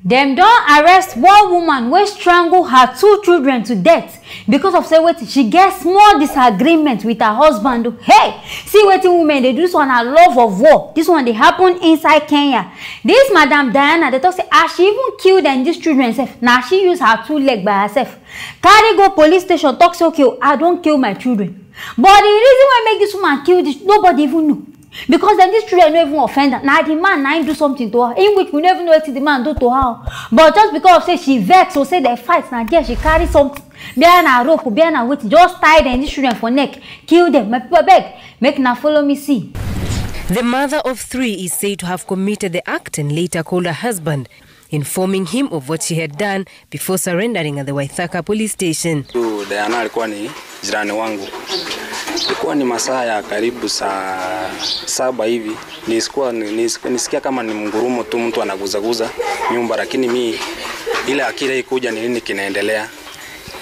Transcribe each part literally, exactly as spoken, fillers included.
Dem don arrest one woman wey strangle her two children to death because of say wetin, she get small disagreement with her husband o. Hey, see wetin women dey do, this one na love of war. This one dey happen inside Kenya. This Madam Diana dey talk say as she even kill dem, these children sef, na she use her two leg by herself carry go police station, talk say, "Okay o, I don kill my children." But the reason why make this woman kill this, nobody even know. Because then this children no even offend her. Na the man na him do something to her, in which we no even know wetin the man do to her. But just because of say she vex or say dem fight, na there she carry something. Bear na rope, bear na wetin, just tie dem, these children for neck, kill them. My people, beg, make na follow me see. The mother of three is said to have committed the act and later called her husband, informing him of what she had done before surrendering at the Waithaka police station. Huyu Diana alikuwa ni jirani wangu. Ilikuwa ni masaa ya karibu saa saba hivi. Nisikuwa, nis-, nisikia kama ni mgurumo tu, mtu anaguzaguza nyumba, lakini mi ile akili haikuja ni nini kinaendelea.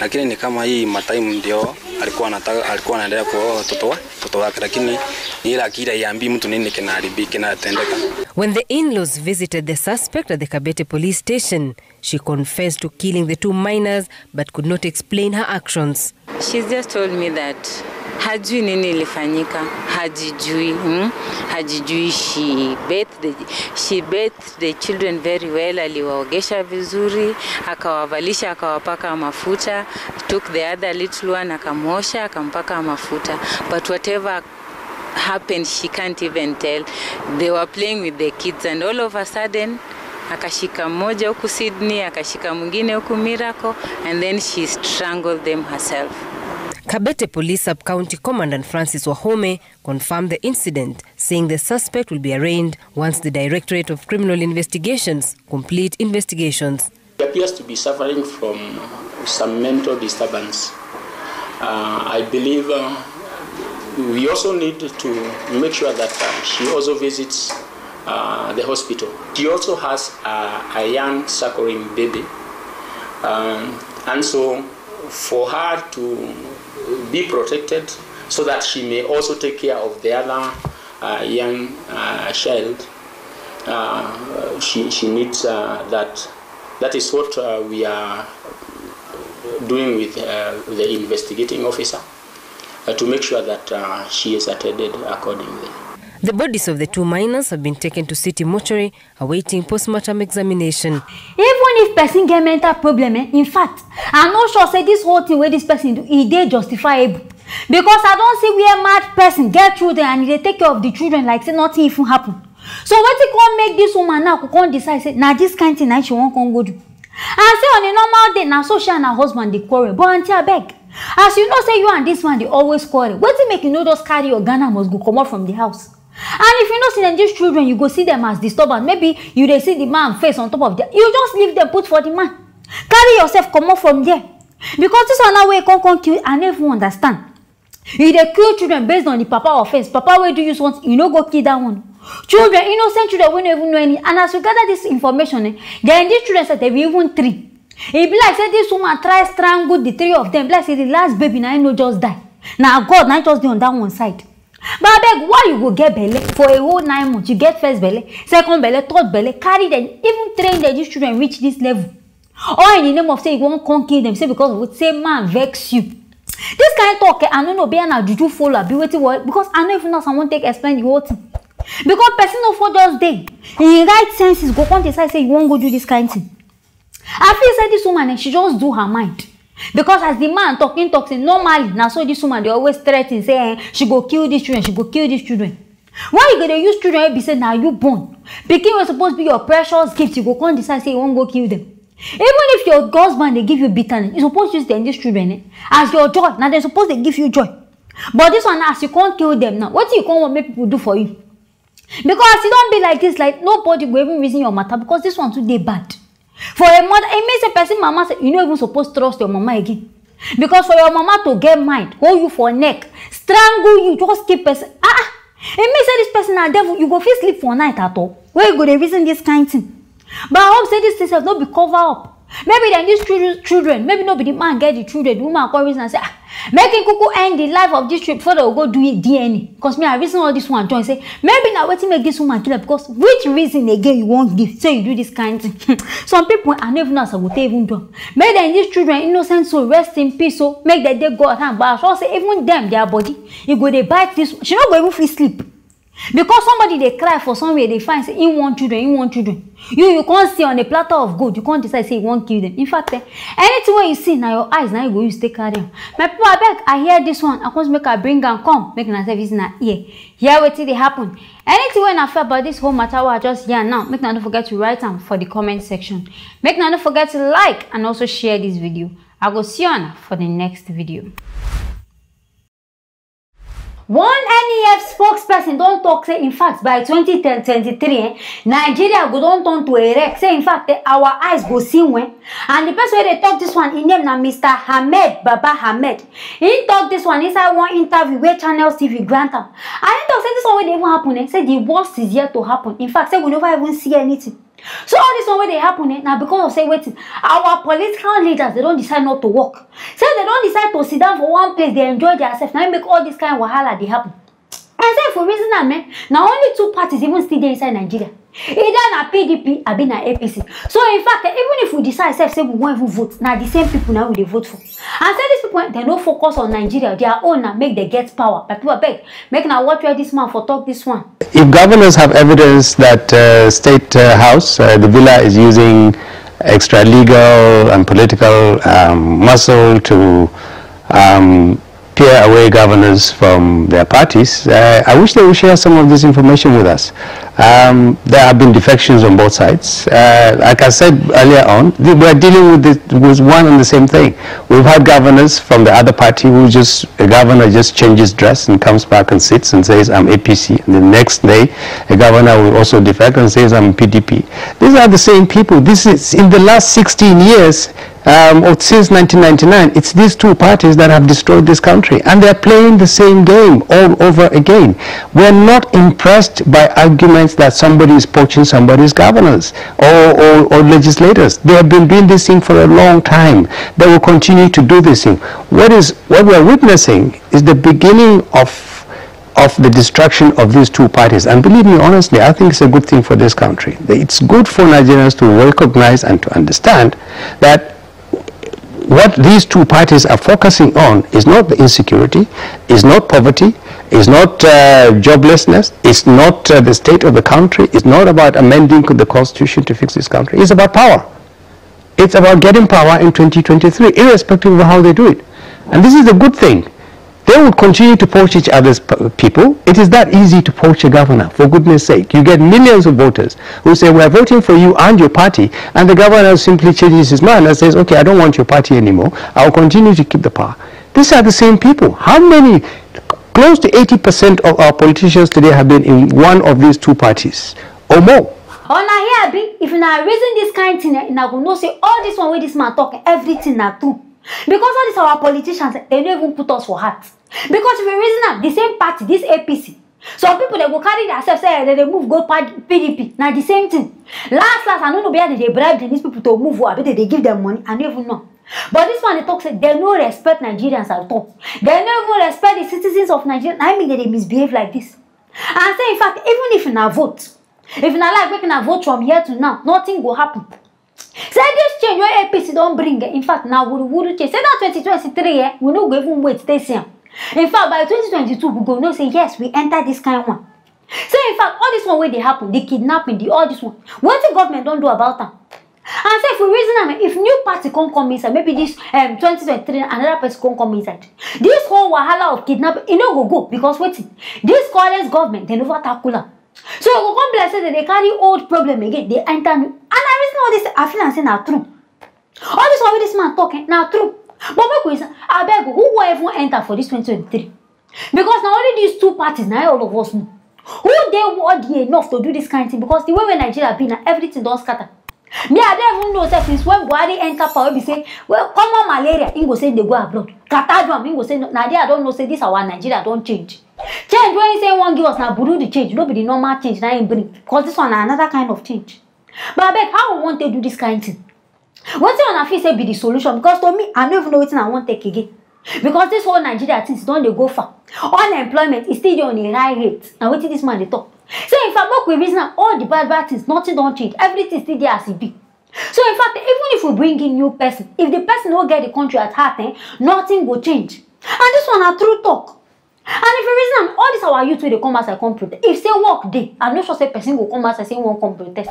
Lakini ni kama hii mataimu ndio alikuwa anataka, alikuwa anaendelea kuoa watoto wa, watoto wake, lakini ni ile akili haiambii mtu nini kinaharibika, kinatendeka. When the in-laws visited the suspect at the Kabete police station, she confessed to killing the two minors but could not explain her actions. She just told me that hajui nini ilifanyika, hajijui, hmm? Hajijui. She bathed the, she bathed the children very well, aliwaogesha vizuri, akawavalisha, akawapaka mafuta, took the other little one, akamwosha, akampaka mafuta. But whatever happened, she can't even tell. They were playing with the kids and all of a sudden akashika mmoja huku Sydney, akashika mwingine huku Miracle, and then she strangled them herself. Kabete Police Sub-County Commandant Francis Wahome confirmed the incident, saying the suspect will be arraigned once the Directorate of Criminal Investigations complete investigations. He appears to be suffering from some mental disturbance. Uh, I believe, uh, we also need to make sure that, uh, she also visits, uh, the hospital. She also has a, a young suckling baby. Um, and so for her to be protected so that she may also take care of the other, uh, young, uh, child, uh, she, she needs, uh, that. That is what, uh, we are doing with, uh, the investigating officer, uh, to make sure that, uh, she is attended accordingly. The bodies of the two minors have been taken to City Mortuary awaiting postmortem examination. Even if person get mental problem, eh, in fact, I no sure say this whole thing wey this person do, e dey justifiable. Because I don see where mad person get children and e dey take care of the children like say nothing even happen. So wetin come make this woman now go come decide say na this kind thing na she wan come go do? And say on a normal day na so she and her husband dey quarrel. But aunty, abeg, as you know say you and this man dey always quarrel, wetin make you no just carry your Ghana must go comot from the house? And if you know say dem these children, you go see them as disturbance. Maybe you dey see the man face on top of there, you just leave them put for the man. Carry yourself comot from there. Because this one now wey come come kill, I no even understand. You dey kill children based on the papa offense. Papa wey do you something, you no go kill that one. Children, innocent children wey no even know any. And as we gather this information, eh, then these children sef, they be even three. E be like say this woman try strangle the three of them. Be like say the last baby na him no just die. Na God na him just dey on that one side. But abeg, why you go get belle for a whole nine months? You get first belle, second belle, third belle, carry them, even train them, these children reach this level. All in the name of say you wan come kill them, say because of say man vex you. This kind talk, eh, I no know, be na juju follow, be wetin what, because I no even know as I wan take explain the whole thing. Because person no for just dey in right senses go come decide say you wan go do this kind thing. I feel say this woman, eh, she just do her mind. Because as the man talk, him talk say normally na so this woman dey always threaten say, eh, she go kill these children, she go kill these children. Why you go dey use children wey be say na you born? Pikin wey suppose be your precious gift, you go come decide say you wan go kill them. Even if your husband dey give you bitterness, you suppose use them, these children, eh, as your joy. Na dem suppose dey give you joy. But this one, as you come kill them now, wetin you come want make people do for you? Because as e don be like this, like, nobody go even reason your matter because this one too dey bad. For a mother, e mean say person mama say you no even suppose trust your mama again. Because for your mama to get mind, hold you for neck, strangle you, just keep person. Ah, ah. E mean say this person na devil. You go fit sleep for night at all? Where you go dey reason this kind thing? But I hope say this thing sef no be cover up. Maybe dem dis children children, maybe no be the man get the children, the woman come reason am say, ah, make him kuku end the life of this children before dem go do DNA. Cause me, I reason all this one join say maybe na wetin make this woman kill am, because which reason again you wan give say you do this kind thing? Some people, I no even know as I go take even do am. Make dem dis children innocent soul rest in peace o, make dem dey God hand, but I sure say even dem, their body, e go dey bite this. She no go even fit sleep. Because somebody dey cry for somewhere, dey find say he want children, he want children. You, you come see on a platter of gold, you come decide say you wan kill them. In fact, eh, anything wey you see, na your eyes na you go use take carry am. My people, abeg, I hear this one, I come make I bring am come, make una service na ear. Hear wetin dey happen. Anything wey una feel about this whole matter wey I just yarn now, make una no forget to write am for the comment section. Make una no forget to like and also share this video. I go see una for the next video. One N E F spokesperson don talk say, in fact, by twenty twenty-three, eh, Nigeria go don turn to a wreck. Say, in fact, eh, our eyes go see when. And the person wey dey talk this one, him name na Mister Hamed Baba Hamed. He talk this one inside one interview wey Channels T V grant am. And he talk say this one wey dey even happen, eh, say the worst is yet to happen. In fact, say we never even see anything. So all this one wey dey happen, eh, na because of say wetin, our political leaders, they don decide not to work. Say they don decide to sit down for one place, dey enjoy theirself. Na im make all this kind wahala dey happen. And say if we reason am, eh, na only two parties even still dey inside Nigeria. Either na P D P abi na A P C. So in fact, eh, even if we decide sef say we wan even vote, na the same people na we dey vote for. And say these people, eh, they no focus on Nigeria. Their own na make they get power. My people, abeg, make una watch where this man for talk this one. If governors have evidence that uh, State uh, House, uh, the villa, is using extra legal and political um, muscle to um, peer away governors from their parties, uh, I wish they would share some of this information with us. Um, there have been defections on both sides. Uh, like I said earlier on, we're dealing with, the, with one and the same thing. We've had governors from the other party who just, a governor just changes dress and comes back and sits and says, "I'm A P C." And the next day, a governor will also defect and says, "I'm P D P." These are the same people. This is, in the last sixteen years, um, or since nineteen ninety-nine, it's these two parties that have destroyed this country, and they're playing the same game all over again. We're not impressed by arguments that somebody is poaching somebody's governors or, or, or legislators. They have been doing this thing for a long time. They will continue to do this thing. What is, what we are witnessing is the beginning of of the destruction of these two parties. And believe me, honestly, I think it's a good thing for this country. It's good for Nigerians to recognize and to understand that what these two parties are focusing on is not the insecurity, is not poverty, is not uh, joblessness, it's not uh, the state of the country, it's not about amending the constitution to fix this country. It's about power. It's about getting power in twenty twenty-three, irrespective of how they do it. And this is a good thing. They will continue to poach each other's p- people. It is that easy to poach a governor, for goodness sake. You get millions of voters who say, "We're voting for you and your party," and the governor simply changes his mind and says, "Okay, I don't want your party anymore. I'll continue to keep the power." These are the same people. How many? Close to eighty percent of our politicians today have been in one of these two parties or more. Una hear abi? If una reason this kind thing, eh, una go know say all this one wey this man talk, eh, everything na true. Because all these our politicians, eh, they no even put us for heart. Because if you reason am, the same party, this A P C, some people, they go carry themselves, say, eh, they dey move go pad- P D P. Na the same thing. Last, last, I no know where they dey bribe these people to move, or abi they dey give them money. I no even know. But this one, they talk say they no respect Nigerians at all. They no even respect the citizens of Nigeria. I mean, they dey misbehave like this. And say, in fact, even if una vote, if una like, make una vote from here to now, nothing go happen. Say this change wey A P C don bring, eh, in fact, na wuruwuru change. Say that twenty twenty-three, eh, we no go even wait take see am. In fact, by twenty twenty-two, we go know say yes, we enter this kind one. Say, in fact, all this one wey dey happen, the kidnapping, the all this one, wetin government don do about am? And say if we reason am, eh, if new party come come inside, maybe this um, twenty twenty-three, another person come come inside, this whole wahala of kidnapping, e no go go, because wetin, this current government, they never tackle am. So e go come be like say they dey carry old problem again, they enter new. And I reason all this, I feel am say na true. All this one wey this man talk, eh, na true. But make we reason, abeg, who wan even enter for this twenty twenty-three? Because na only these two parties na all of us know. Who dey worthy enough to do this kind thing? Because the way wey Nigeria be na, everything don scatter. Me, I don't even know sef since when Buhari enter power, be say, well, common malaria, he go say they go abroad. Catarrh, he go say, no. Na there I don know say this our Nigeria don change. Change wey he say he wan give us na Bureau de change, no be the normal change na him bring. Because this one na another kind of change. But abeg, how we wan take do this kind thing? Wetin una feel say be the solution? Because to me, I no even know wetin I wan take again. Because this whole Nigeria things don dey go far. Unemployment is still dey on a high rate. Na wetin this man dey talk. So in fact, make we reason am, all the bad bad things, nothing don change. Everything still dey as e be. So in fact, even if we bring in new person, if the person no get the country at heart, eh, nothing go change. And this one na true talk. And if you reason am, all this our youth wey dey come outside come protest, if say work dey, I no sure say person go come outside say he wan come protest.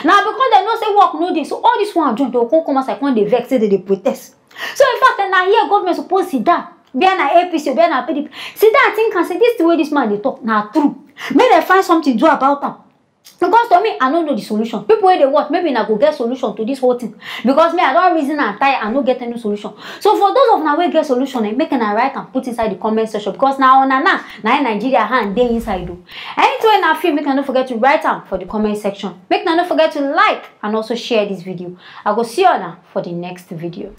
Na because dem know say work no dey, so all this one join, dem go come come outside come dey vex say dem dey protest. So in fact, eh, na here government suppose sit down, be it na A P C or be it na P D P, sit down think am say this thing wey this man dey talk na true. Make dem find something do about am. Because to me, I no know the solution. People wey dey watch, maybe una go get solution to this whole thing. Because me, I don reason and tire, I no get any solution. So for those of una wey get solution, eh, make una write am put inside the comment section. Because na una now, na im Nigeria hand dey inside o. Anything wey una feel, make una no forget to write am for the comment section. Make una no forget to like and also share this video. I go see una for the next video.